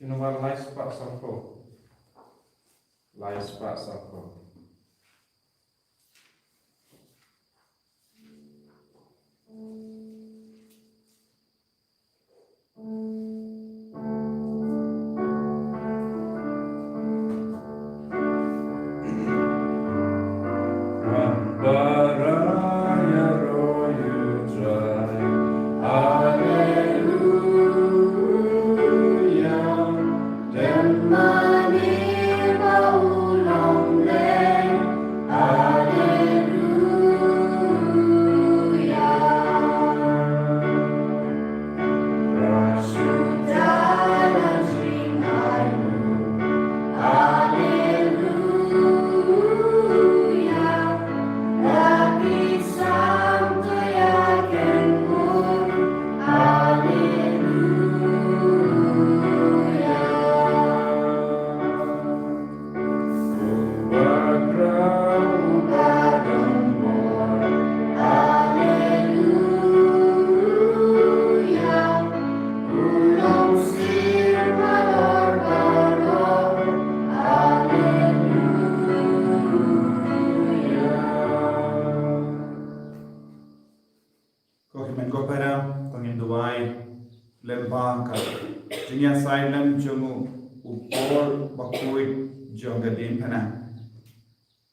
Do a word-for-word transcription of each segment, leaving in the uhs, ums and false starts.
Number lai spah sawphew. Lai spah sawphew. Ko hynmen ko para, to ngin duwai lyngba ka jingïasaid lem jong u por bakhuid jong ka diengphna.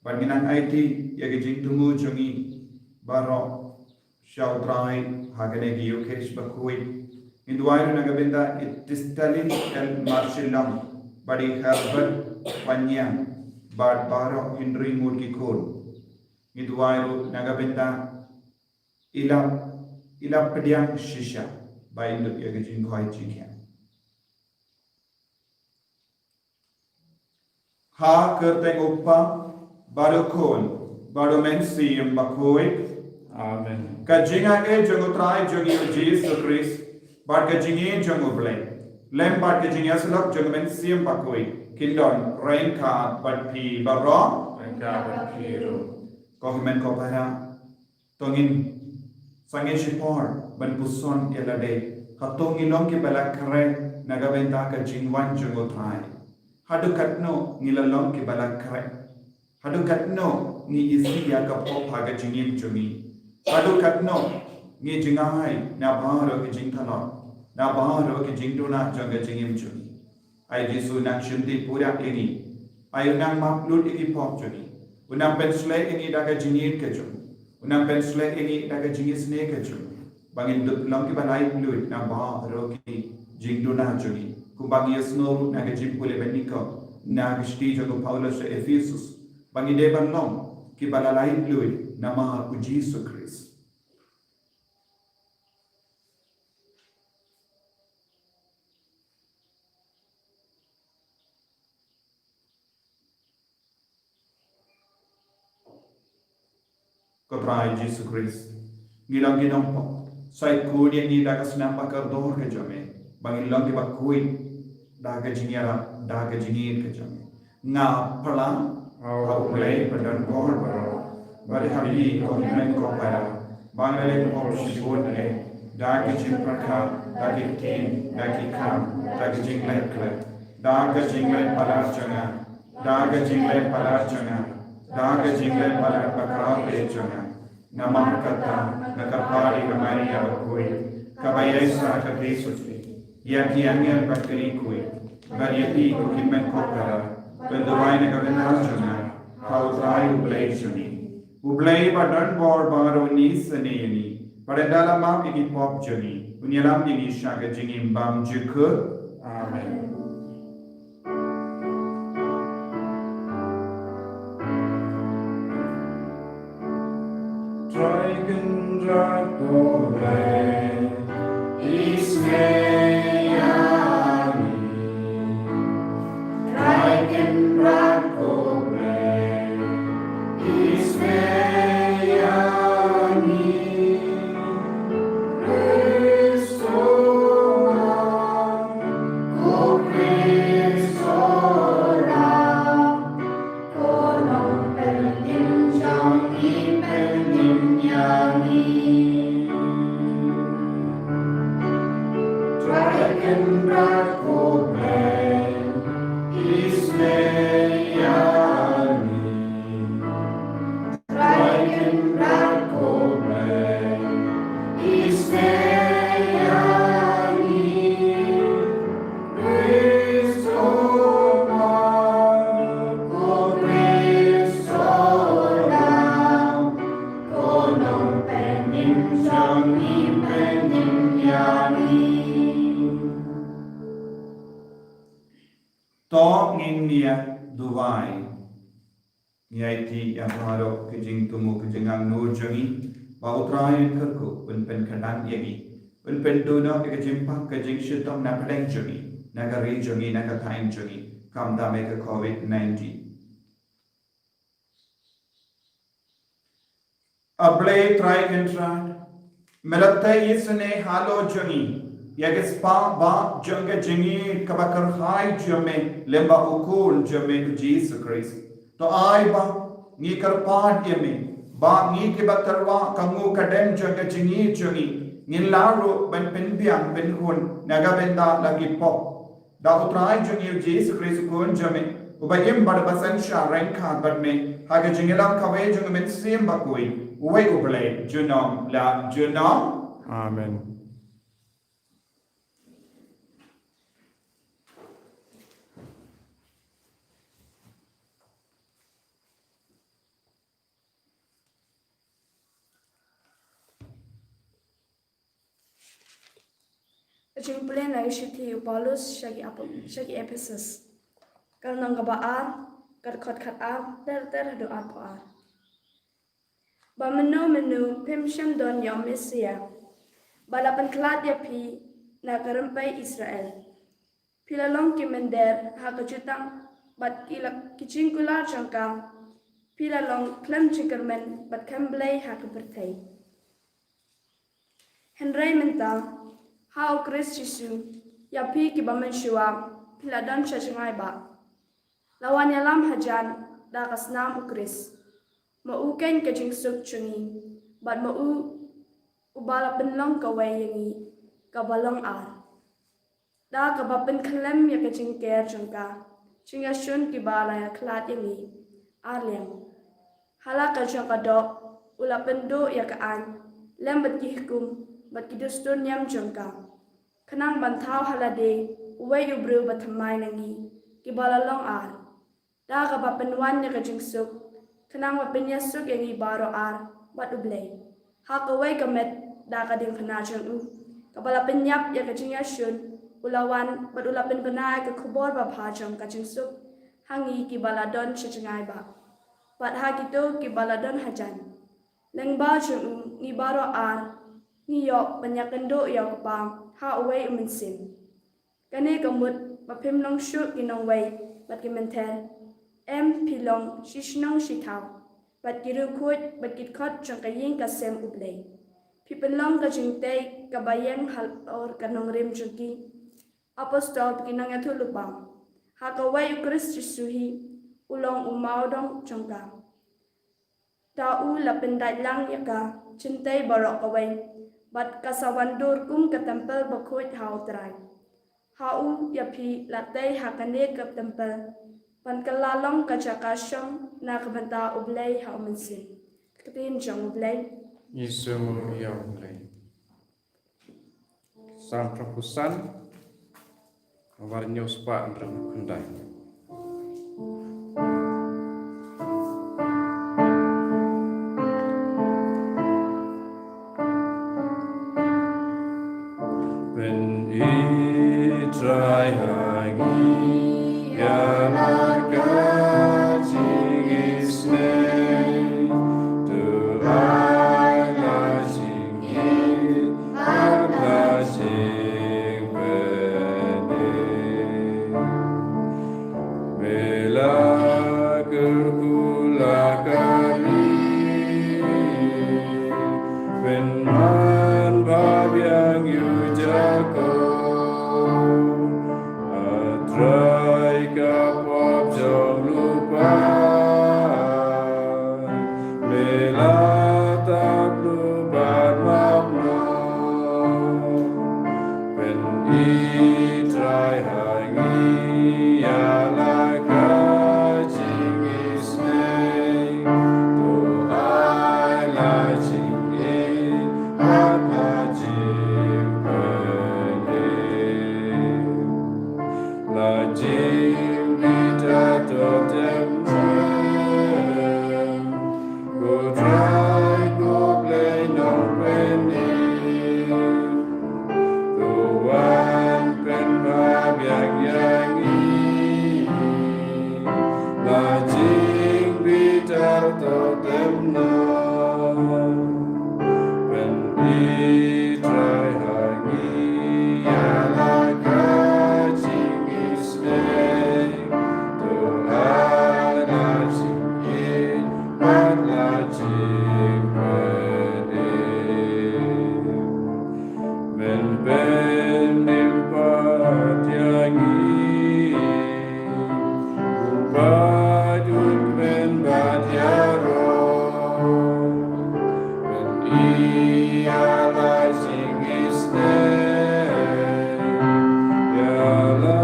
Bad ngin nang aiti ïa ka jingthmu jong ngi baroh sha U Trai ha kane ka Eucharist bakhuid. Ngin duwai ruh na ka bynta i Tistalin L Marshilong bad i Herbert Panyang bad baroh hynriew ngut ki khun. Ngin duwai ruh na ka bynta i la, i la pdiang shisha ba in lut ïa ka jingkhawai jingkhiah. Ha ka kyrteng U Kpa bad U Khun bad U Mynsiem Bakhuid. Amen. Ka jingaiei jong U Trai jong ngi U Jisu Khrist bad ka jingïeit jong U Blei lem bad ka jingïasyllok jong U Mynsiem Bakhuid kin don ryngkat bad phi baroh. Ryngkat bad phi ruh. Ko hynmen ko para, to ngin sangeh shipor ban puson ïa lade. Hato ngi long kiba la khreh na ka bynta ka jingwan jong U Trai? Haduh katno ngi la long kiba la khreh? Haduh katno ngi isih ïa ka pop ha ka jingim jong ngi? Haduh katno ngi jngai na baroh ki jingthalot, na baroh ki jingduna jong ka jingim jong ngi? Ai Jisu, nang shim ti pura ïa ngi. Ai u nang map lut ïa ki pop jong ngi. U nang pynshlei ïa ngi da ka jingïeit ka jong u. U nang pynshlei ïa ngi da ka jingisynei ka jong u, ba ngin dup long kiba laitluid na baroh ki jingduna jong ngi, kumba ngi ïasnoh ruh na ka jingpule ba nyngkong na ka shithi jong u Paulus sha Ephesus, ba ngi dei ban long kiba la laitluid namar U Jisu Khrist. Ko Trai Jisu Khrist, ngi long ki nongpop, sa ïakut ïa ngi da ka snam ba kordor ka jong me, ba ngin long kiba khuid da ka jingïarap, da ka jingïeit ka jong me. Nga pyrshang ha U Blei ba don bor baroh, bad ha phi ko hynmen ko para, ba nga la leh pop shibun eh, da ki jingpyrkhat, da ki ktien, da ki kam, da ki jingleh khleh, da ka jingleh palat jong nga, da ka jingleh palat jong nga, da ka jingleh palat bakhuid jong nga. Namar kata nga kyrpad ïa ka Maria bakhuid, kaba ïaisah ka Blei Sutri, ïa ki angel bad ki riewkhuid, bad ïa phi ko hynmen ko para, ban duwai na ka bynta jong nga ha U Trai U Blei jong ngi. U Blei ba don bor baroh un isynei ïa ngi, bad un da la map ïa ki pop jong ngi, un ïalam ïa ngi sha ka jingim bymjukut. Amen. Trai Kynrad ko Blei, isynei ïa ngi. Trai Kynrad ko Blei, isynei ïa ngi. Khrist o, ko Khrist o, To ngin ïa duwai. Ngi aiti ïa baroh ki jingthmu ki jingangnud jong ngi, ba U Trai un kyrkhu, un pynkhlaiñ ïa ngi, un pynduh noh ïa ka jingpang ka jingshitom na pdeng jong ngi, na ka ri jong ngi, na ka thaiñ jong ngi, khamtam ïa ka covid nineteen. A Blei Trai Kynrad, me la tei ïasnoh halor jong ngi ïa ka spah ba jong ka jingïeit kaba kyrhai jong me lyngba U Khun jong me U Jisu Khrist. To ai ba ngi kyrpad ïa me ba ngi kiba tyrwa ka nguh ka dem jong ka jingïeit jong ngi, ngin lah ruh ban pynbiang pynkhun na ka bynta la ki pop. Da U Trai jong ngi U Jisu Khrist U Khun jong me, uba im bad uba synshar ryngkat bad me ha ka jingïalam kawei jong U Mynsiem Bakhuid, uwei U Blei junom la junom. Amen. Ka jingpule na ka shithi u Paulus sha ki Ap-, sha ki Ephesus. Ka lynnong kaba ar, ka dkhot khatar ter ter haduh arphew ar. Ba mynno mynno phim shym don ïa u Messiah, ba la pynkhlad ïa phi na ka rympei Israel. Phi la long ki mynder ha ka jutang bad ki la ki jingkular jong ka. Phi la long khlem jingkyrmen bad khlem blei ha ka pyrthei. Hynrei mynta ha U Khrist Jisu, ïa phi kiba mynshuwa, phi la don sha jngai bah. La wan ïalam hajan da ka snam U Khrist. Ma u keiñ ka jingsuk jong ngi, bad ma u uba la pynlong kawei ïa ngi kaba long ar. Da kaba pynkhlem ïa ka jingker jong ka jingïashun kiba la ïakhlad ïa ngi ar liang. Ha la ka jong ka doh u la pynduh ïa ka aiñ lem bad ki hukum bad ki dustur niam jong ka, khnang ban thaw ha lade uwei u briew ba thymmai na ngi kiba la long ar. Da kaba pynwan ïa ka jingsuk, khnang ba pynïasuk ïa ngi baroh ar bad U Blei ha kawei ka met da ka diengphna jong u, kaba la pynïap ïa ka jingïashun, u la wan bad u la pynbna ïa ka khubor babha jong ka jingsuk ha ngi kiba la don sha jngai bah, bad ha kito kiba la don hajan. Lyngba jong u ngi baroh ar ngi ïoh ban ïakynduh ïa u Kpa ha uwei u Mynsiem. Kane ka mut ba phim long shuh ki nongwei bad ki mynther, em, phi long shi shnong shi thaw bad ki riewkhuid bad ki dkhot jong ka ïing ka sem U Blei. Phi pynlong ka jingtei kaba ïeng halor ka nongrim jong ki apostol bad ki nongïathuhlypa. Ha kawei U Khrist Jisu hi u long u mawdong jong ka. Da u la pyndait lang ïa ka jingtei baroh kawei, bad ka sa wan dur kum ka templ bakhuid ha U Trai. Ha u ïa phi la tei ha kane ka templ ban kylla long ka jaka shong na ka bynta U Blei ha U Mynsiem. Ka ktien jong U Blei. Ngi sngewbha ïa U Blei. Salm hynriewphew san, kaba ar hynñiew spah hynriewphew khyndai. Pyn-i Trai ha ngi ïa la ka jingisynei, to ai la jing Ai ko Blei Nongpynim, to wan pynpaw biang ïa ngi. La jingbitar to tem noh. Pynithuh ha ngi ïa la ka jingis- neng, to ai la jingim bad la jingpynim. Men pynim pat ïa ngi, u paid u kmen bad ïaroh. Pynithuh ïa la jingis- neng, ïa la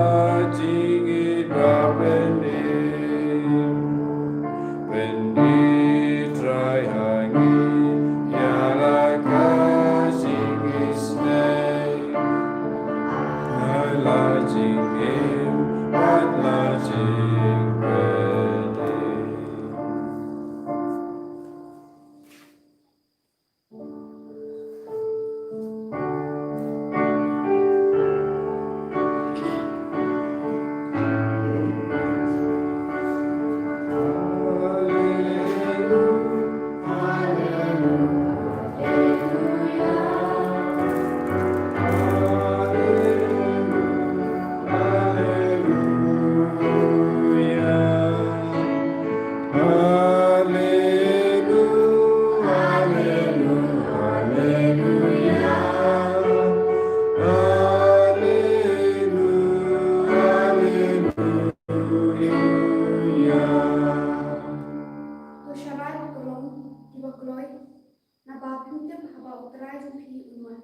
jingim bapynim. Pynithuh ha ngi ïa la ka jingis- neng, ïa la jingim bad la jingpynim. Alleluia, alleluia, alleluia, alleluia. To sharai u burom kiba kloi, naba phim tip haba U Trai jong phi un wan.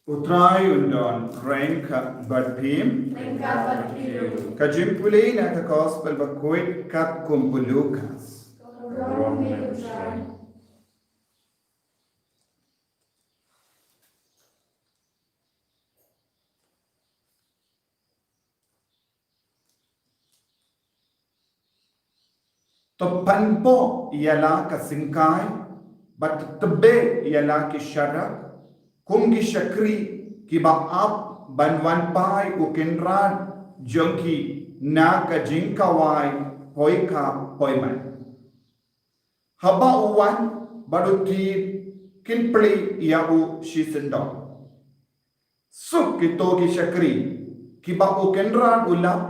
U Trai un don ryngkat bad phi. Ryngkat bad phi ruh. Ka jingpule na ka Gospel bakhuid katkum u Lukas. Burom ïa U Trai. To panpoh ïa la ka syngkai, bad to tbeh ïa la ki sharak, kum ki shakri kiba ap ban wan phai u kynrad jong ki na ka jingkhawai poikha poiman. Haba u wan bad u thied, kin plie ïa u shisyndon. Suk kito ki shakri kiba u kynrad u lap,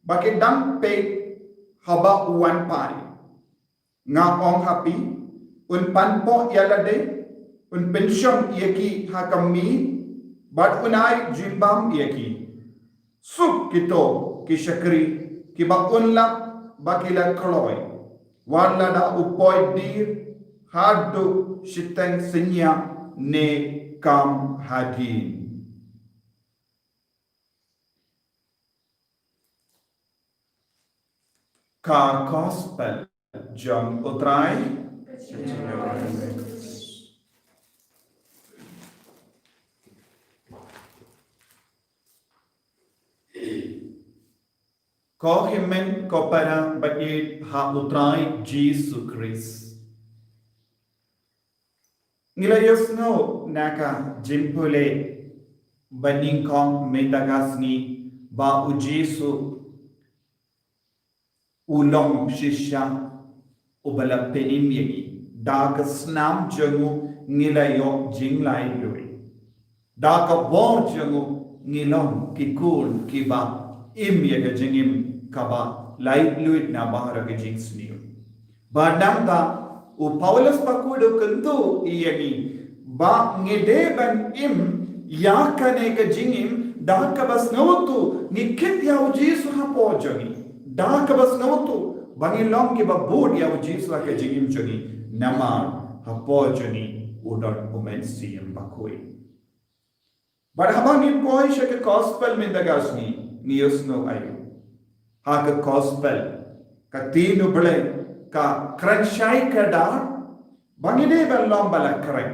ba ki dang peit haba u wan phai. Nga ong ha phi, un panpoh ïa lade, un pynshong ïa ki ha ka miet, bad un ai jingbam ïa ki. Suk kito ki shakri kiba un lap ba ki la kloi, wat lada u poi dier haduh shiteng synñia ne kam hadien. Ka Gospel jong U Trai. Ko hynmen ko para ba ïeit ha U Trai Jisu Khrist. Ngi la ïohsngew na ka jingpule ba nyngkong mynta ka sngi ba U Jisu u long shisha uba la pynim ïa ngi. Da ka snam jong u ngi la ïoh jinglaitluid. Da ka bor jong u ngi long ki khun kiba im ïa ka jingim kaba laitluid na baroh ki jingsniew. Bad nangta u Paulus bakhuid u kyntu ïa ngi ba ngi dei ban im ïa kane ka jingim da kaba sngewthuh ngi kit ïa U Jisu hapoh jong ngi. Da kaba sngewthuh ba ngi long kiba bud ïa u Jisu ha ka jingim jong ngi, namar hapoh jong ngi u don u Mynsiem Bakhuid. Bad haba ngi poi sha ka gospel mynta ka sngi, ngi ïohsngew aïu? Ha ka gospel, ka ktien U Blei ka kren shai kdar ba ngi dei ban long ba la kren.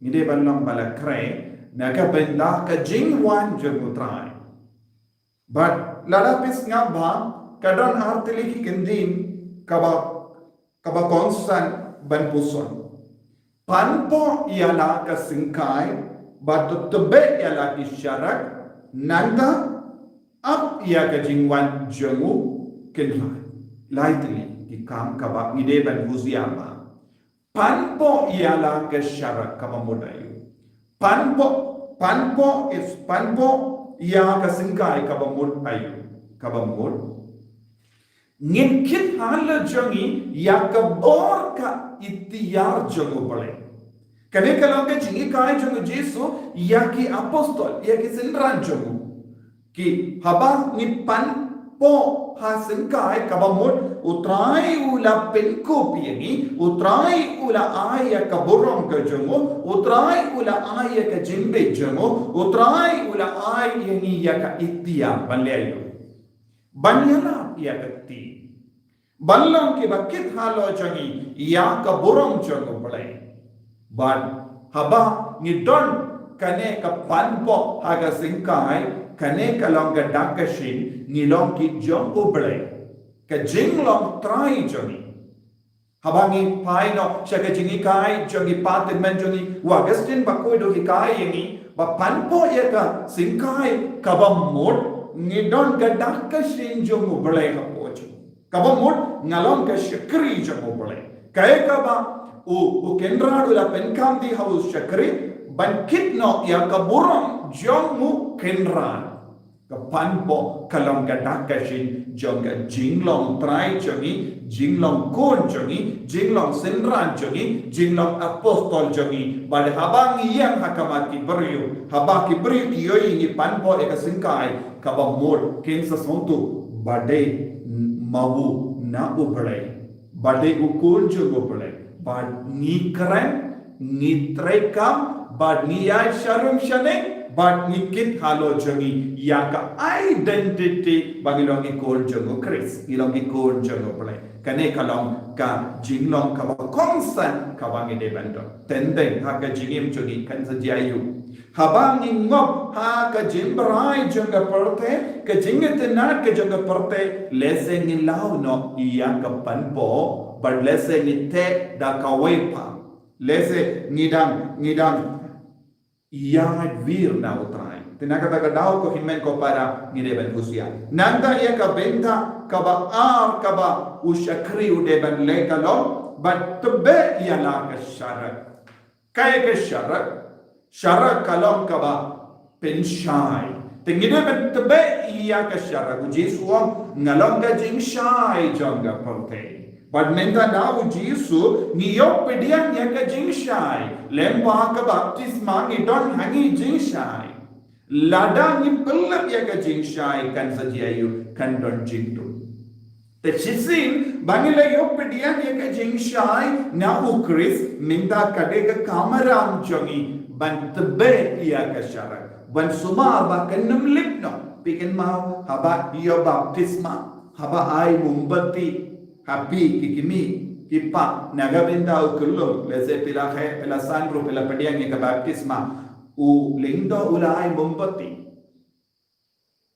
Ngi dei ban long ba la kren na ka bynta ka jingwan jong U Trai. Bad lada phi sngap bha, ka don ar tylli ki kyntien kaba, kaba kongsan ban puson. Pan poh ïa la ka syngkai, bad to tbeh ïa la ki sharak, nangta ap ïa ka jingwan jong U Kynrad. Lai tylli ki kam kaba ngi dei ban husiar bha. Pan poh ïa la ka sharak, kaba mut aïu? Pan poh, pan poh is pan poh ïa ka syngkai, kaba mut aïu? Kaba mut ngin kit halor jong ngi ïa ka bor ka iktiar jong U Blei. Kane ka long ka jinghikai jong U Jisu ïa ki apostol, ïa ki synran jong u. Ki haba ngi pan poh ha syngkai, kaba mut U Trai u la pynkup ïa ngi, U Trai u la ai ïa ka burom ka jong u, U Trai u la ai ïa ka jingbit jong u, U Trai u la ai ïa ngi ïa ka iktiar ban leh aïu? Ban ïalap ïa ka ktien. Ban long kiba kit halor jong ngi ïa ka burom jong U Blei. Bad haba ngi don kane ka pan poh ha ka syngkai, kane ka long ka dak ka shin, ngi long ki jong U Blei. Ka jinglong trai jong ngi. Haba ngi phai noh sha ka jinghikai jong ki patynmen jong ngi, u Augustine Bakhuid u hikai ïa ngi ba pan poh ïa ka syngkai, kaba mut ngi don ka dak ka shin jong U Blei hapoh jong ngi. Kaba mut nga long ka shakri jong U Blei. Kaei kaba u, U Kynrad u la pynkam ïa u shakri, ban kit noh ïa ka burom jong U Kynrad. Ka pan poh ka long ka dak ka shin jong ka jinglong trai jong ngi, jinglong khun jong ngi, jinglong synran jong ngi, jinglong apostol jong ngi. Bad haba ngi ïeng ha khmat ki briew, haba ki briew ki ïohi ngi pan poh ïa ka syngkai, kaba mut kin sa sngewthuh ba dei ma u na U Blei, ba dei u khun jong U Blei. Bad ngi kren, ngi treikam, bad ngi ïaid sharum shaneng, bad ngi kit halor jong ngi ïa ka identity ba ngi long ki khun jong U Khrist, ngi long ki khun jong U Blei. Kane ka long ka jinglong kaba kongsan kaba ngi dei ban don. Teng teng ha ka jingim jong ngi kan sa jia ïa u. Haba ngi ngop ha ka jingbrai jong ka pyrthei, ka jingitynnad ka jong ka pyrthei, lehse ngi law noh ïa ka pan poh, bad lehse ngi teh da kawei pat. Lehse ngi dang, ngi dang ïaid wir na U Trai. Te na kata ka daw ko hynmen ko para ngi dei ban husiar. Nangta ïa ka bynta kaba ar kaba u shakri u dei ban leh ka long, ban tbeh ïa la ka sharak. Kaei ka sharak? Sharak ka long kaba pynshai. Te ngi dei ban tbeh ïa ka sharak. U Jisu u ong, nga long ka jingshai jong ka pyrthei. Bad mynta da u Jisu ngi ïoh pdiang ïa ka jingshai. Lem bad ka baptisma ngi don hangne jingshai. Lada ngi pynlip ïa ka jingshai kan sa jia ïa u, kan don jingtuh. Te shisien ba ngi la ïoh pdiang ïa ka jingshai na U Khrist, mynta ka dei ka kamram jong ngi ban tbeh ïa ka sharak, ban sumar ba kan ym lip noh. Phi kynmaw haba ïoh baptisma, haba ai mombati ha phi ki kmie ki kpa na ka bynta u kyllum, lehse phi la khet, phi la san ruh, phi la pdiang ïa ka baptisma, u lyngdoh u la ai mombati.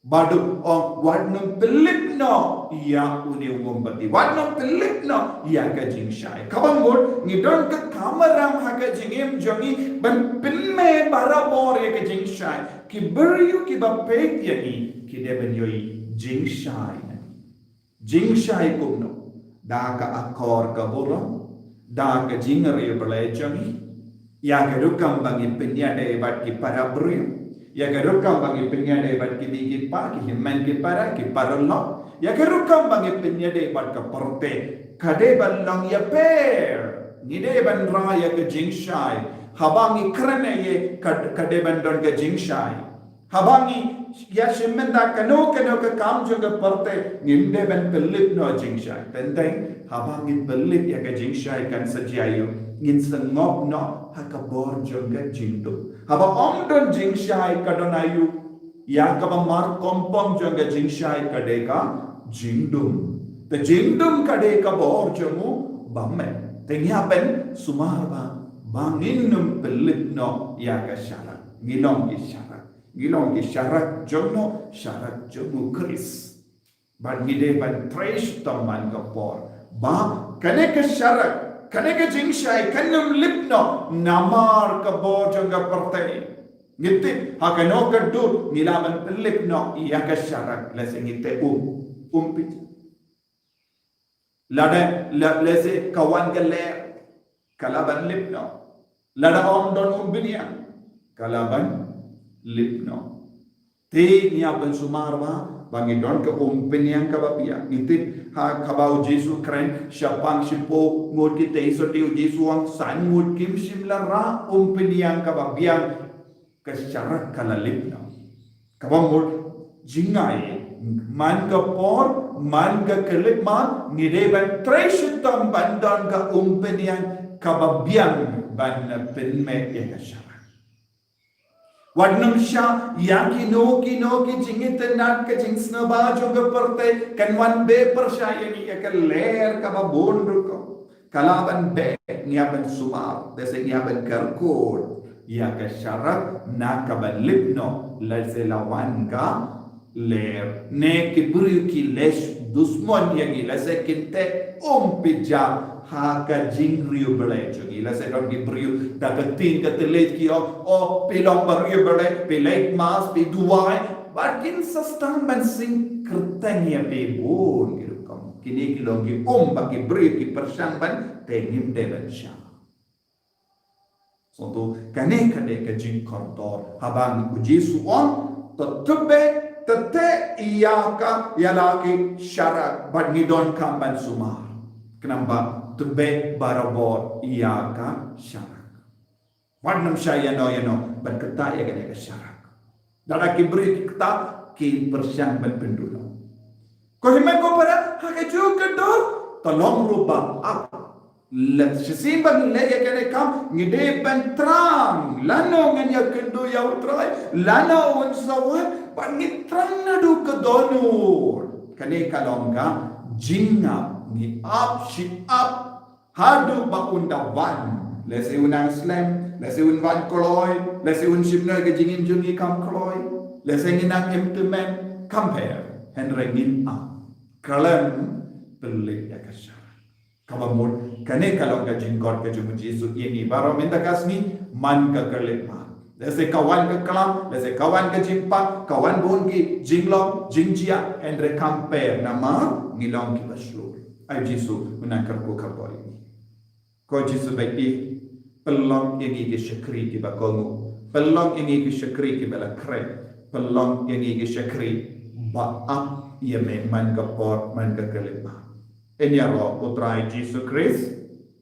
Bad u ong, wat nym pynlip noh ïa une u mombati, wat nym pynlip noh ïa ka jingshai. Kaba mut ngi don ka kamram ha ka jingim jong ngi ban pynmih barabor ïa ka jingshai. Ki briew kiba peit ïa ngi ki dei ban ïohi jingshai. Jingshai kumno? Da ka akor ka burom, da ka jingriewblei jong ngi, ïa ka rukom ba ngi pynïadei bad ki para briew, ïa ka rukom ba ngi pynïadei bad ki mei ki pa, ki hynmen ki para, ki paralok, ïa ka rukom ba ngi pynïadei bad ka pyrthei. Ka dei ban long ïapher. Ngi dei ban rah ïa ka jingshai. Haba ngi kren ïa ka, ka dei ban don ka jingshai. Haba ngi ïa shim mynta kano kano ka kam jong ka pyrthei, ngim dei ban pynlip noh jingshai. Teng teng haba ngin pynlip ïa ka jingshai kan sa jia ïa u, ngin sa ngop noh ha ka bor jong ka jingdum. Haba ym don jingshai ka don aïu? Ïa kaba markongpong jong ka jingshai ka dei ka jingdum. Te jingdum ka dei ka bor jong u bymman. Te ngi hap ban sumar ba, ba ngin ym pynlip noh ïa ka sharak. Ngi long ki sharak. Ngi long ki sharak jong no, sharak jong u Khrist. Bad ngi dei ban trei shitom man ka por ba kane ka sharak, kane ka jingshai kan ym lip noh namar ka bor jong ka pyrthei. Ngi tip ha kano ka dur ngi lah ban pynlip noh ïa ka sharak, lehse ngi teh um, um phi. Lada, la, lehse ka wan ka ler, ka lah ban lip noh. Lada ym don umpynïang, ka lah ban lip noh. Te ngi hap ban sumar ba, ba ngi don ka umpynïang kaba biang. Ngi tip ha kaba u Jisu kren, shaphang shiphew ngut ki tei sotti, u Jisu ong san ngut kim shym la rah umpynïang kaba biang, ka sharak ka la lip noh. Kaba mut jngai, man ka por, man ka khyllipmat, ma ngi dei ban trei shitom ban don ka umpynïang kaba biang ban pynmih ïa ka sharak. Wat nym shah ïa kino kino ki jingitynnad, ka jingsngewbha jong ka pyrthei kan wan beh pyrshah ïa ngi, ïa ka ler kaba bun rukom. Ka lah ban beh, ngi hap ban sumar, lehse ngi hap ban kyrkhu ïa ka sharak na kaba lip noh, lehse la wan ka ler. Ne ki briew ki leh dusmon ïa ngi, lehse kin teh um phi ja ha ka jingriewblei jong ngi. Lehse don ki briew da ka ktien ka thylliej ki ong, oh, phi long bariewblei, phi leit mass, phi duwai, bad kin sa sdang ban sngewkyrteng ïa phi bun ki rukom. Kine ki long ki um ba ki briew ki pyrshang ban, te ngim dei ban shah. Sngewthuh, kane ka dei ka jingkordor. Haba u Jisu u ong, to tbeh, to teh ïa ka, ïa la ki sharak, bad ngi donkam ban sumar. Khnang ba tbeh barabor ïa ka sharak. Wat nym shah ïano ïano ban ktah ïa kane ka sharak. Lada ki briew ki ktah, ki pyrshang ban pynduh noh. Ko hynmen ko para, ha kajuh ka dur, to long ruh ba ap. Lada shisien ba ngi leh ïa kane ka kam, ngi dei ban thrang lano ngan ïakynduh ïa U Trai, lano un sa wan, ba ngi thrang naduh ka dohnud. Kane ka long ka jingap, ngi ap shi ap haduh ba un da wan. Lehse un nang slem, lehse un wan kloi, lehse un shim noh ka jingim jong ngi kam kloi, lehse ngin nang im tymmen, kam pher. Hynrei ngin ap khlem pynlip ïa ka sharak. Kaba mut, kane ka long ka jingkhot ka jong u Jisu ïa ngi baroh mynta ka sngi, man ka khyllipmat. Lehse ka wan ka klam, lehse ka wan ka jingpang, ka wan bun ki jinglong jingjia, hynrei kam pher namar ngi long kiba shlur. Ai Jisu, u nang kyrkhu kyrdoh ïa ngi. Ko Jisu ba ïeit, pynlong ïa ngi ki shakri kiba kohnguh, pynlong ïa ngi ki shakri kiba la khreh, pynlong ïa ngi ki shakri ba ap ïa me man ka por, man ka khyllipmat. Ïaroh U Trai Jisu Khrist.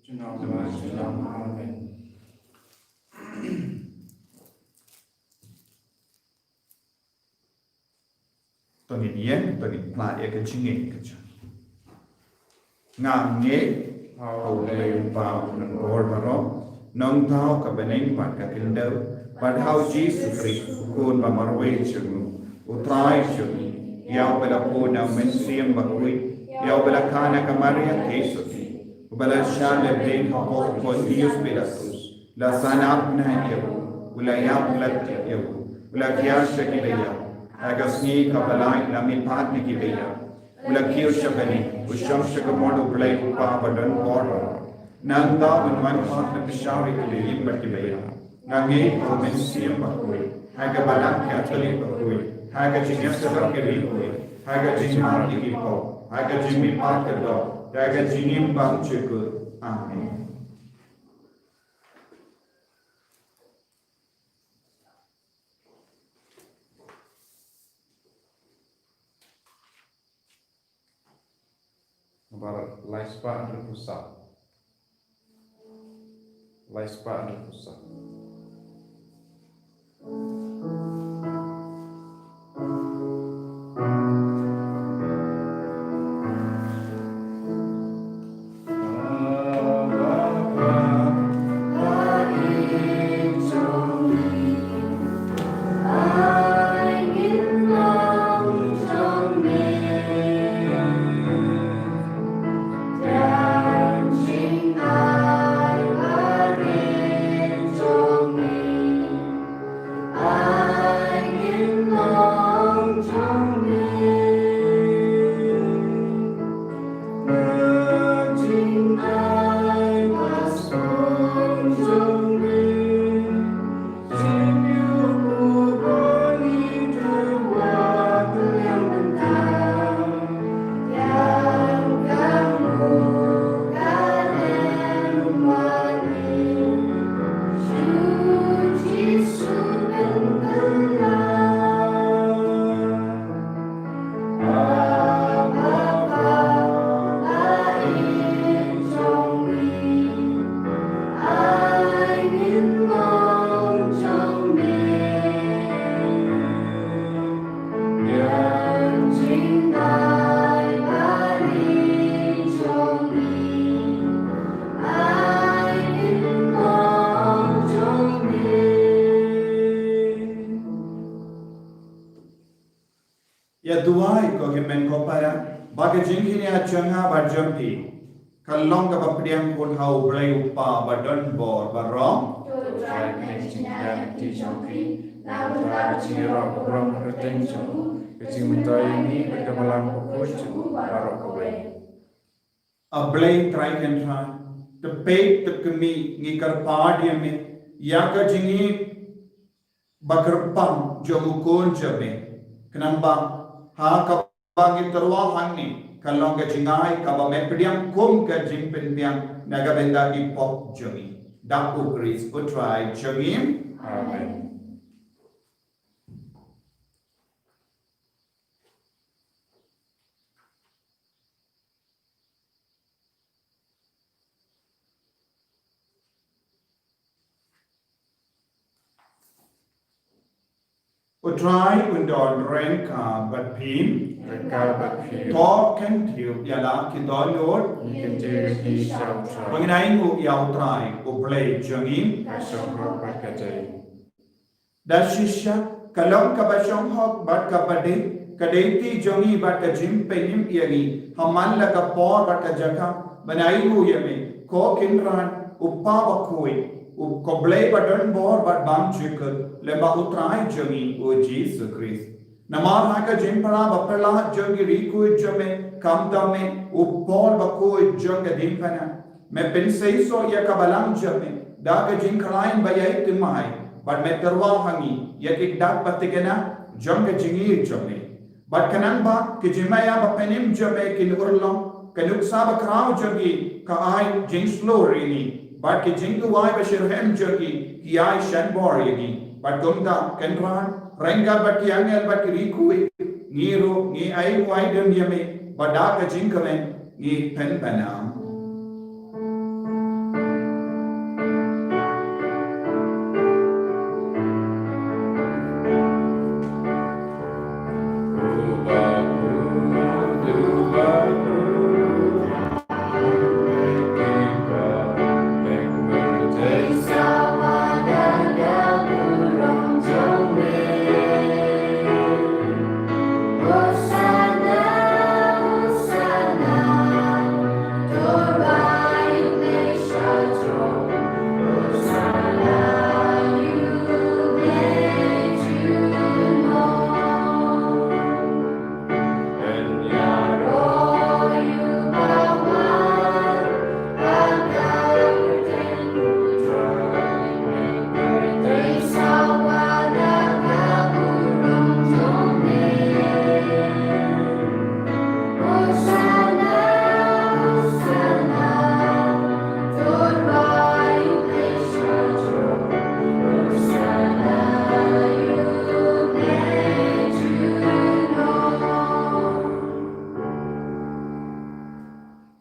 Junom, junom, amen. To ngin ïeng, to ngin pynlait ïa ka jingïeit ka jong ngi. Nga ngeit ha U Blei U Kpa U Nongbor Baroh, Nongthaw ka bneng bad ka khyndew, bad ha U Jisu Khrist U Khun ba marwei jong U, U Trai jong ngi, ïa uba la bun na U Mynsiem Bakhuid, ïa uba la kha na ka Maria theisotti, uba la shah lehbeiñ hapoh Pontius Pilatus, la sah na bneng ïa u, u la ïap, u la thiah ïa u, u la thiah sha ki ba ïap, ha ka sngi kaba lai la mihpat na ki ba ïap, u la kiew sha bneng, u shong sha ka mon U Blei U Kpa ba don bor. Nangta un wan pat ban pynshai ïa ki ba ïap bad ki ba ïap. Nga ngeit ha U Mynsiem Bakhuid, ha ka Balang Katholik bakhuid, ha ka jingïasyllok ki riewkhuid, ha ka jingmap ïa ki pop, ha ka jingmihpat ka doh, ha ka jingim bymjukut. Amen. Nambar lai spah hynriewphew saw. Lai spah hynriewphew saw. jingkynnoh jong nga bad jong phi ka long kaba pdiang khun ha U Blei U Kpa ba don bor baroh. To trai pynjynjar ïa ka kti jong phi, la u trai jingïaroh u rom ha ka kyrteng jong u, ka jingmyntoi ïa ngi bad ka balang bakhuid jong u baroh kawei. A Blei Trai Kynrad, te peit te kmie ngi kyrpad ïa me ïa ka jingïeit ba kyrpang jong u Khun jong me. Khnang ba ha kaba ngi tyrwa hangne ka long ka jingai kaba me pdiang kum ka jingpynbiang na ka bynta ki pop jong ngi. Da U Khrist U Trai jong ngi. Amen. U Trai un don ryngkat bad phi. Ryngkat bad phi. To kyntiew ïa la ki dohnud. Ngi kyntiew ïa phi sha U Trai. Ba ngin ainguh ïa U Trai U Blei jong ngi. Ka shong hok bad ka dei. Da shisha ka long kaba shong hok bad kaba dei, ka dei kti jong ngi bad ka jingpynim ïa ngi ha man la ka por bad ka jaka ban ainguh ïa me, ko Kynrad, U Kpa bakhuid, U Kpa Blei ba don bor bad bymjukut, lem bad U Trai jong ngi U Jisu Khrist. Namar ha ka jingphylla ba phylla jong ki riewkhuid jong me, khamtam me, U Paul bakhuid jong ka diengphna, me pynseisoh ïa ka balang jong me da ka jingkhlaiñ ba ïai thymmai, bad me tyrwa ha ngi ïa ki dak ba thikna jong ka jingïeit jong me. Bad khnang ba ki jingmaïa ba pynim jong me kin urlong, ka nuksa ba khraw jong ki ka ai jingshlur ïa ngi, bad ki jingduwai ba shitrhem jong ki ki ai shanbor ïa ngi. Bad kumta Kynrad, ryngkat bad ki angel bad ki riewkhuid, ngi ruh ngi ai wai dum ïa me ba da ka jingkmen ngi pynbna.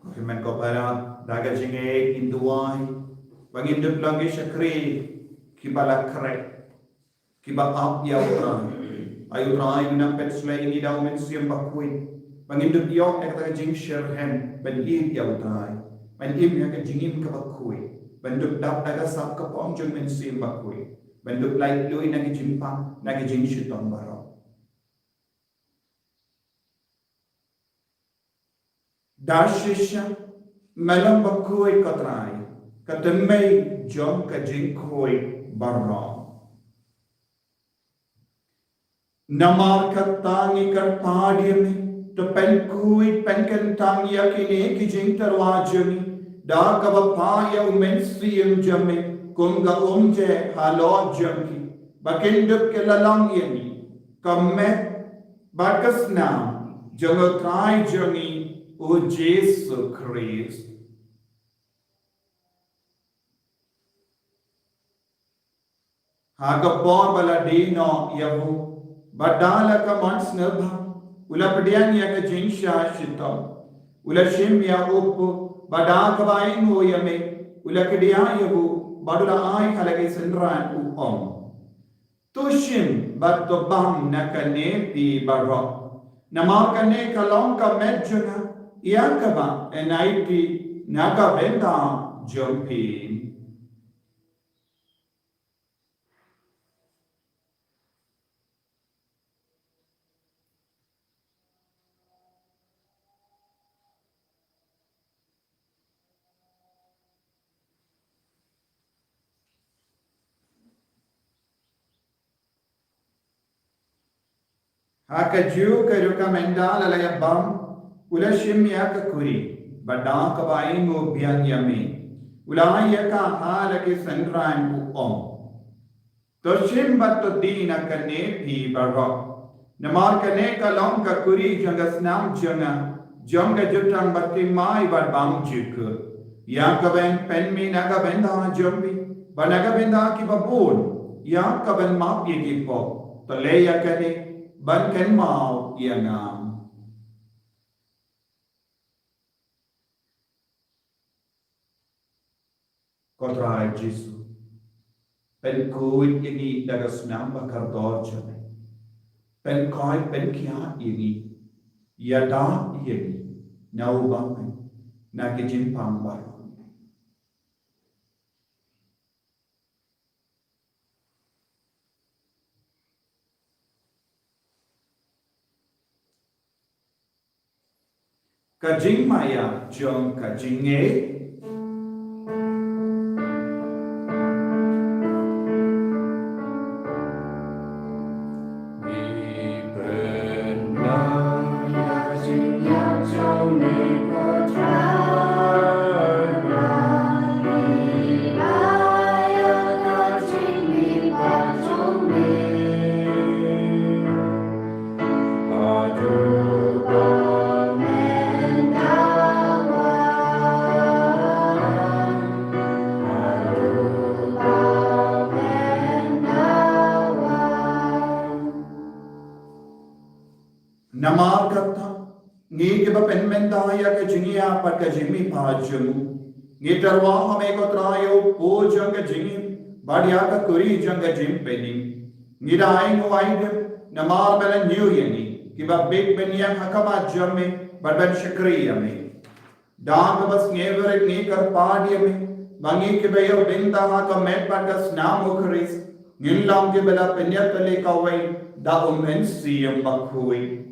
Ko hynmen ko para, da ka jingïeit ngin duwai ba ngin dup long ki shakri kiba la khreh, kiba ap ïa U Trai. Ai U Trai, ngin nang pynshlei ïa ngi da U Mynsiem Bakhuid ba ngin dup ïoh ïa kata ka jingshitrhem ban im ïa U Trai, ban im ïa ka jingim kaba khuid, ban dup dap da ka sap ka pom jong U Mynsiem Bakhuid, ban dup laitluid na ki jingpang, na ki jingshitom baroh. Da shisha me long bakhuid ko Trai, ka tynmei jong ka jingkhuid baroh. Namar kata ngi kyrpad ïa me, to pynkhuid pynkyntang ïa kine ki jingtyrwa jong ngi da kaba phah ïa U Mynsiem jong me kum ka umjai halor jong ki, ba kin dup ki la long ïa ngi ka met bad ka snam jong U Trai jong ngi U Jisu Khrist. Ha ka por ba la die noh ïa u, bad da la ka mon sngewbha u la pdiang ïa ka jingshah shitom, u la shim ïa u puk, bad da kaba ainguh ïa me u la kdiah ïa u, bad u la ai ha la ki synran, u ong: To shim bad to bam na kane phi baroh, namar kane ka long ka met jong nga, ïa kaba yn aiti na ka bynta jong phi. Ha kajuh ka rukom ynda la la ïa bam, u la shim ïa ka kuri, bad da kaba ainguh biang ïa me, u la ai ïa ka ha la ki synran, u ong: To shim bad to die na kane phi baroh. Namar kane ka long ka kuri jong ka snam jong nga, jong ka jutang bad thymmai bad bymjukut, ïa kaban pynmih na ka bynta jong phi bad na ka bynta kiba bun, ïa kaban map ïa ki pop. To leh ïa kane ban kynmaw ïa nga. Ko Trai Jisu, pynkhuid ïa ngi da ka snam ba kordor jong me. Pynkhuid, pynkhiah ïa ngi, ïada ïa ngi na u bymman, na ki jingpang baroh. Ka jingmaïa jong ka jingngeit. Namar kata, ngi kiba pynmynta ïa ka jingïap bad ka jingmihpat jong u, ngi tyrwa ha me ko Trai ïa u pud jong ka jingim bad ïa ka kuri jong ka jingpynim. Ngi da ainguh aidem namar ba la ñiew ïa ngi kiba bit ban ïeng ha khmat jong me bad ban shakri ïa me. Da kaba sngewrit ngi kyrpad ïa me ba ngi kiba ïoh bynta ha ka met bad ka snam u Khrist, ngin long kiba la pynïatylli kawei da u Mynsiem Bakhuid.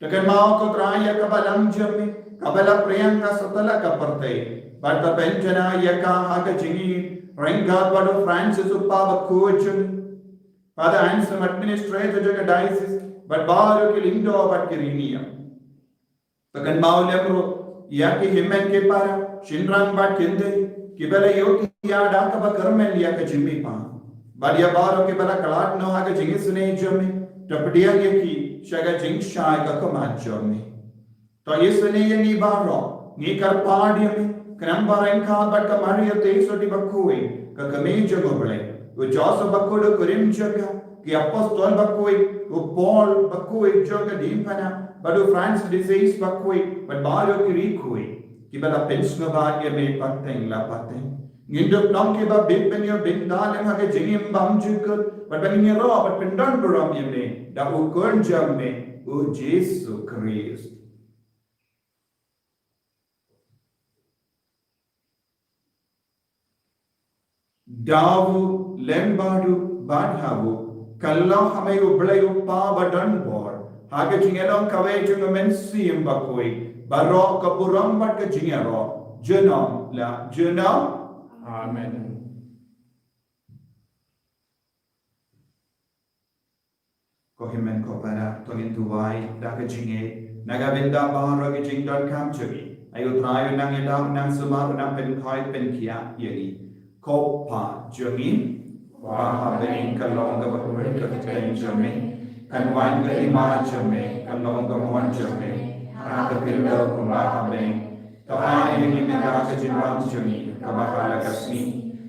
To kynmaw ko Trai ïa ka Balang jong me kaba la pdiang ha satlak ka pyrthei, bad to pynjanai ïa ka ha ka jingïeit ryngkat bad u Francis u Papa bakhuid jong me, Father Anselm, Administrator jong ka Diocese, bad baroh ki lyngdoh bad ki riewniam. To kynmaw lem ruh ïa ki hynmen ki para, shynrang bad kynthei, kiba la ïohthiah da kaba kyrmen ïa ka jingmihpat, bad ïa baroh kiba la khlad noh ha ka jingisynei jong me, to pdiang ïa ki sha ka jingshai ka khmat jong me. To isynei ïa ngi baroh, ngi kyrpad ïa me, khnang ba ryngkat bad ka Maria Theisotti bakhuid, ka kmie jong u Blei, u Joseph bakhuid u kurim jong ka, ki apostol bakhuid, u Paul bakhuid jong ka diengphna, bad u Francis de Assisi bakhuid, bad baroh ki riewkhuid kiba la pynsngewbha ïa me pateng la pateng, ngin dup long kiba bit ban ïoh bynta lem ha ka jingim bymjukut, bad ban ïaroh bad pyndonburom ïa me da u Khun jong me, u Jisu Khrist. Da u lem bad u bad ha u, kylla ha me u Blei u Kpa badonbor, ha ka jingïalong kawei jong u Mynsiem Bakhuid, baroh ka burom bad ka jingïaroh junom la junom. Amen. Ko hynmen ko para, to ngin duwai da ka jingngeit na ka bynta baroh ki jingdonkam jong ngi. Ai u Trai u nang ïada, u nang sumar, u nang pynkhuid pynkhiah ïa ngi. Ko Kpa jong ngi ba ha bneng, ka long kaba kyrkhu ka kyrteng jong me, kan wan ka hima jong me, kan long ka mon jong me ha ka khyndew kumba ha bneng. To ai ïa ngi mynta ka jingbam jong ngi kaba ha la ka sngi,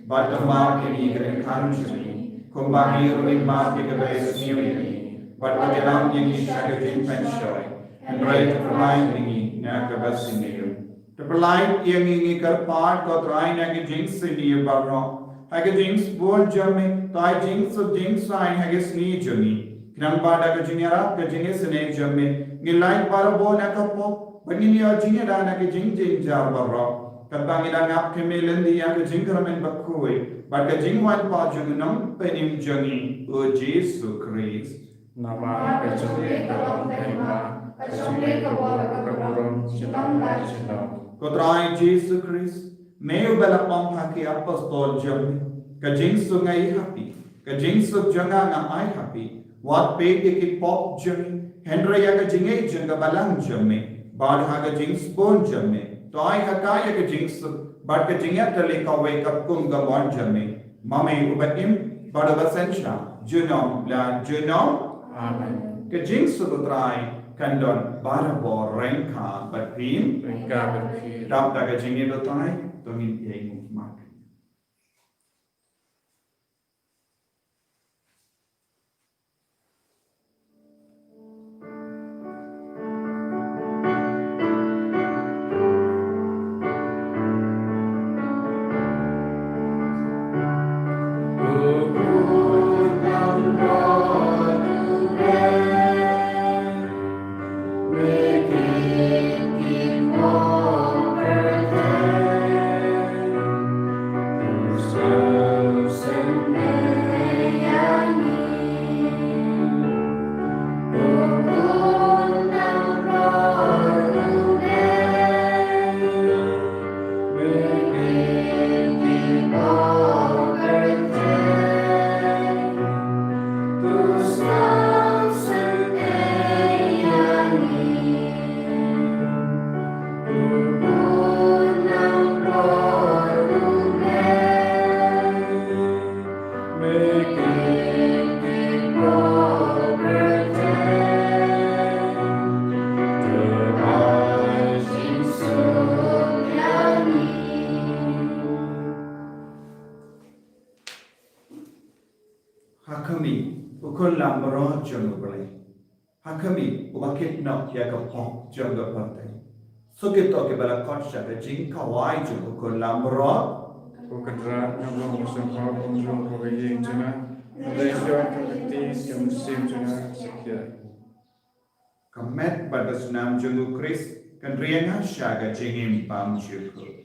bad to map ïa ngi ki ryngkat jong ngi, kumba ngi ruh ngi map ïa kiba ïasngew ïa ngi, bad wat ïalam ïa ngi sha ka jingpynshoi, hynrei to pynlait ïa ngi na kaba sniew. To pynlait ïa ngi, ngi kyrpad ko Trai, na ki jingsniew baroh, ha ka jingsbun jong me, to ai jingsuk jingsaiñ ha ka sngi jong ngi, khnang ba da ka jingïarap ka jingisynei jong me, ngin lait barabor na ka pop, bad ngin ïoh jingïada na ki jingjynjar baroh, katba ngi dang ap khmih lynti ïa ka jingkyrmen bakhuid bad ka jingwan pat jong u Nongpynim jong ngi, u Jisu Khrist. Namar ka jong me ka long ka hima, ka jong me ka bor, ka burom, junom la junom. Ko Trai Jisu Khrist, me uba la ong ha ki apostol jong me: Ka jingsuk nga ai ha phi, ka jingsuk jong nga nga ai ha phi. Wat peit ïa ki pop jong ngi, Hynrei ïa ka jingïeit jong ka balang jong me, bad ha ka jingsbun jong me, to ai ha ka ïa ka jingsuk bad ka jingïatylli kawei kat kum ka mon jong me. Ma me uba im bad uba synshar junom la junom. Amen. Ka jingsuk U Trai kan don barabor ryngkat bad phi. Ryngkat bad phi. Dap da ka jingïeit U Trai to ngin ïeng mat. Ha khmih, u khun lamroh jong U Blei. Ha khmih, uba kit noh ïa ka pop jong ka pyrthei. Suk ïa kito kiba la khot sha ka jingkhawai jong u khun lamroh. Ko Kynrad, ngan long u sngewbha kum jong ka ïing jong nga. Hynrei shuwa ka ktien ka mynsiem jong nga ka sa khia. Ka met bad ka snam jong U Khrist kan ri ïa nga sha ka jingim bymjukut.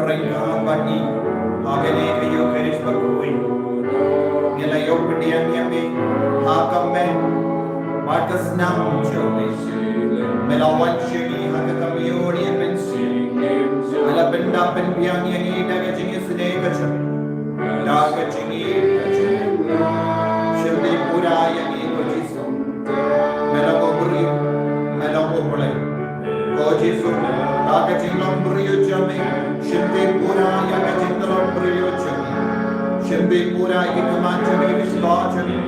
Ryngkat bad ngi ha kane ka Ïukharist bakhuid, ngi la ïoh pdiang ïa me ha ka met bad ka snam jong me. Me la wan sha ngi ha ka kamiun ïa ka mynsiem. Me la pyndap pynbiang ïa ngi da ka jingisynei ka jong me, da ka jingim ka jong me. Shim te pura ïa ngi, ko Jisu. Me long u briew, me long u Blei. Ko Jisu, da ka jinglong briew jong me, shim te pura ïa ka jingtlot briew jong me. Shim te pura ïa ki khmat jong me, ki spah jong me,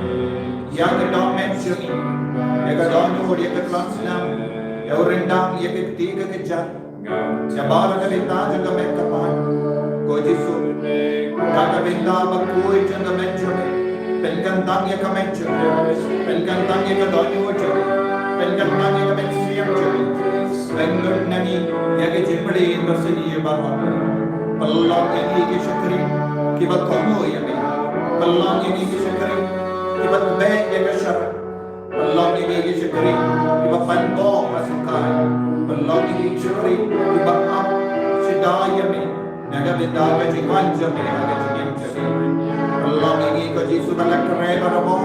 ïa ka dohnud jong me, ïa ka dohnud, ïa ka tlang snam, ïa u ryndang, ïa ka kti ka kjat. Ïa baroh ka bynta jong ka met ka phad, ko Jisu, da ka bynta bakhuid jong ka met jong me, pynkyntang ïa ka met jong me, pynkyntang ïa ka dohnud jong me, pynkyntang ïa ka mynsiem jong me. Pynlut na ngi ïa ka jingpyrshah ïa baroh. Pynlong ïa ngi ki shakri kiba kohnguh ïa me. Pynlong ïa ngi ki shakri kiba tbeh ïa ka shara. Pynlong ïa ngi ki shakri kiba pynbor ba sngewthuh. Pynlong ïa ngi ki shakri kiba ap shada ïa me na ka bynta ka jingwan jong me ha ka jingim jong me. Pynlong ïa ngi, ko Jisu, ban leh kyrhai barabor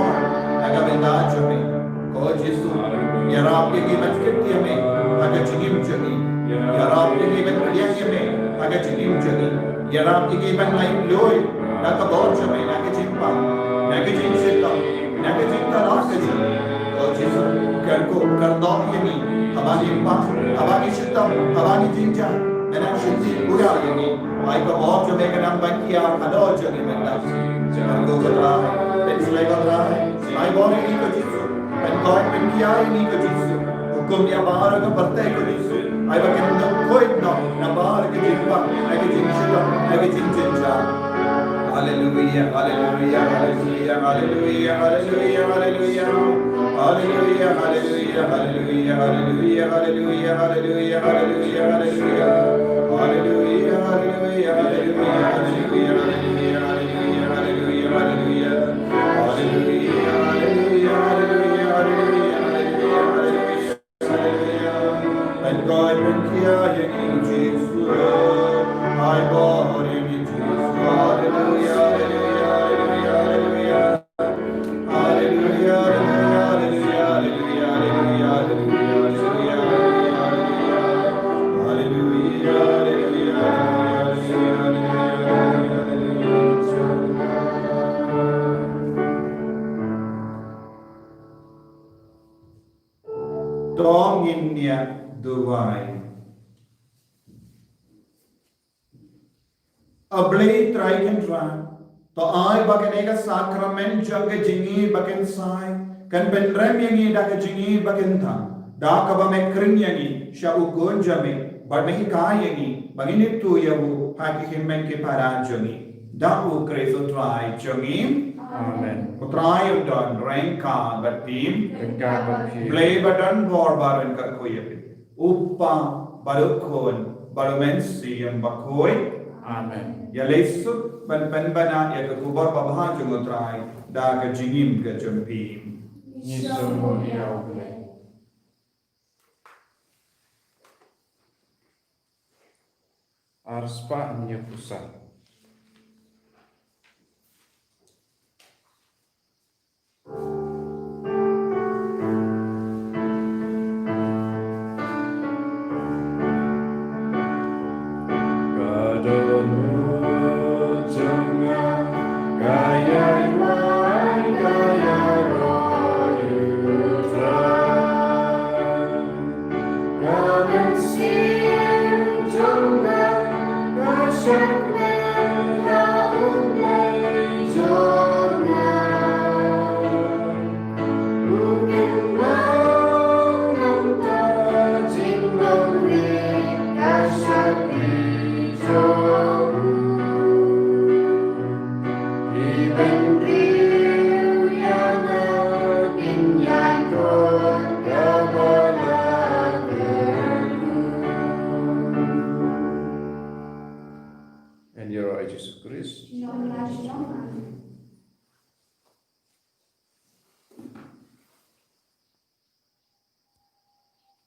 na ka bynta jong me. Ko Jisu, ïarap ïa ngi ban kit ïa me ha ka jingim jong ngi. Ïarap ïa ngi ban pdiang ïa me ha ka jingim jong ngi. Ïarap ïa ngi ban lait loi na ka bor jong me, na ka jingpang, na ka jingshitom, na ka jingthala ka jong me. Ko Jisu, kyrkhu kyrdoh ïa ngi haba ngi pang, haba ngi shitom, haba ngi jynjar. Me nang shim te pura ïa ngi. Ai ka bor jong me kan nang ban hiar halor jong ngi mynta. Kyrkhu, ko Trai, pynshlei, ko Trai. Ai bor ïa ngi, ko Jisu. Pynkoit pynkhia ïa ngi, ko Jisu. Hukum ïa baroh ka pyrthei, ko Jisu. Ai ba kin dang khuid noh na baroh ka jingpang, na ka jingshitom, na ka jingjynjar. Haleluia, haleluia, haleluia, haleluia, haleluia, haleluia. Haleluia, haleluia, haleluia, haleluia, haleluia, haleluia, haleluia, haleluia. Haleluia, haleluia, haleluia, haleluia, haleluia, haleluia, haleluia, haleluia. Haleluia, haleluia, haleluia, haleluia, haleluia, haleluia, haleluia. Pynkoit pynkhia ïa ngi, Jisu. Ai bor ïa ngi, Jisu. Haleluia, haleluia, haleluia, haleluia. Haleluia, haleluia, haleluia, haleluia, haleluia, haleluia. Haleluia, haleluia, haleluia, haleluia, haleluia, haleluia. To ngin ïa duwai. A Blei Trai Kynrad, to ai ba kane ka sakramen jong ka jingïeit ba kynsai kan pynrem ïa ngi da ka jingïeit ba kyntang, da kaba me khring ïa ngi sha u Khun jong me, bad me hikai ïa ngi ba ngin ïathuh ïa u ha ki hynmen ki para jong ngi. Da u Khrist u Trai jong ngi. Amen. U Trai un don ryngkat bad phi. Ryngkat bad phi. Blei ba don bor ba ryngkat khuid ïa phi. U Kpa bad u Khun bad u Mynsiem Bakhuid. Amen. Ïa leit suk ban pynbna ïa ka khubor babha jong u Trai da ka jingim ka jong phi. Ngi sngewbha ïa u Blei. Arspah hynñiewphew san.